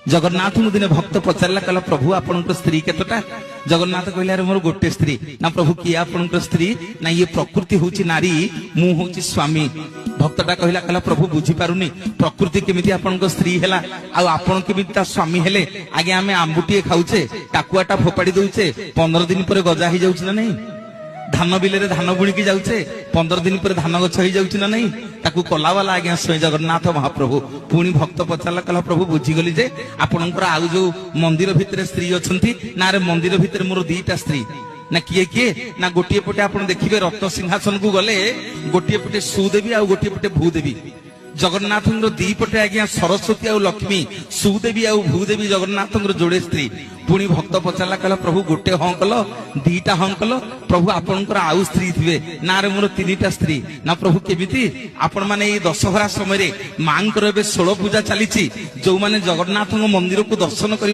ଜଗନ୍ନାଥଙ୍କୁ ଦିନେ ଭକ୍ତ ପଚାରିଲା, କହିଲା ପ୍ରଭୁ ଆପଣଙ୍କର ସ୍ତ୍ରୀ କେତେଟା? ଜଗନ୍ନାଥ କହିଲେ ଆରେ ମୋର ଗୋଟେ ସ୍ତ୍ରୀ। ନା ପ୍ରଭୁ କିଏ ଆପଣଙ୍କର ସ୍ତ୍ରୀ? ନା ଇଏ ପ୍ରକୃତି ହଉଛି ନାରୀ, ମୁଁ ହଉଛି ସ୍ୱାମୀ। ଭକ୍ତଟା କହିଲା, କହିଲା ପ୍ରଭୁ ବୁଝିପାରୁନି, ପ୍ରକୃତି କେମିତି ଆପଣଙ୍କ ସ୍ତ୍ରୀ ହେଲା ଆଉ ଆପଣ କେମିତି ତା ସ୍ୱାମୀ ହେଲେ? ଆଜ୍ଞା ଆମେ ଆମ୍ବୁଟିଏ ଖାଉଛେ, ଟାକୁଆଟା ଫୋପାଡି ଦଉଛେ, 15 ଦିନ ପରେ ଗଜା ହେଇଯାଉଛି ନା ନାଇଁ? ଧାନ ବିଲରେ ଧାନ ବୁଣିକି ଯାଉଛେ, 15 ଦିନ ପରେ ଧାନ ଗଛ ହେଇଯାଉଛି ନା ନାଇଁ? ତାକୁ କଲାବାଲା ଆଜ୍ଞା ସ୍ୱୟଂ ଜଗନ୍ନାଥ ମହାପ୍ରଭୁ। ପୁଣି ଭକ୍ତ ପଚାରିଲା, କହିଲା ପ୍ରଭୁ ବୁଝିଗଲି ଯେ ଆପଣଙ୍କର ଆଉ ଯୋଉ ମନ୍ଦିର ଭିତରେ ସ୍ତ୍ରୀ ଅଛନ୍ତି। ନା ଆରେ ମନ୍ଦିର ଭିତରେ ମୋର 2ଟା ସ୍ତ୍ରୀ। ନା କିଏ କିଏ? ନା ଗୋଟିଏ ପଟେ ଆପଣ ଦେଖିବେ ରତ୍ନ ସିଂହାସନକୁ ଗଲେ ଗୋଟିଏ ପଟେ ସୁଦେବୀ ଆଉ ଗୋଟିଏ ପଟେ ଭୂଦେବୀ। ଜଗନ୍ନାଥଙ୍କର ଦି ପଟେ ଆଜ୍ଞା ସରସ୍ୱତୀ ଆଉ ଲକ୍ଷ୍ମୀ, ସୁଦେବୀ ଆଉ ଭୂଦେବୀ ଜଗନ୍ନାଥଙ୍କର ଯୋଡେ ସ୍ତ୍ରୀ। ପୁଣି ଭକ୍ତ ପଚାରିଲା, କହିଲା ପ୍ରଭୁ ଗୋଟେ ହଁ କଲ, 2ଟା ହଁ କଲ, ପ୍ରଭୁ ଆପଣଙ୍କର ଆଉ ସ୍ତ୍ରୀ ଥିବେ। ନା ରେ ମୋର 3ଟା ସ୍ତ୍ରୀ। ନା ପ୍ରଭୁ କେମିତି? ଆପଣ ମାନେ ଏଇ ଦଶହରା ସମୟରେ ମାଙ୍କର ଏବେ ଷୋଳ ପୂଜା ଚାଲିଛି, ଯୋଉମାନେ ଜଗନ୍ନାଥଙ୍କ ମନ୍ଦିରକୁ ଦର୍ଶନ କରି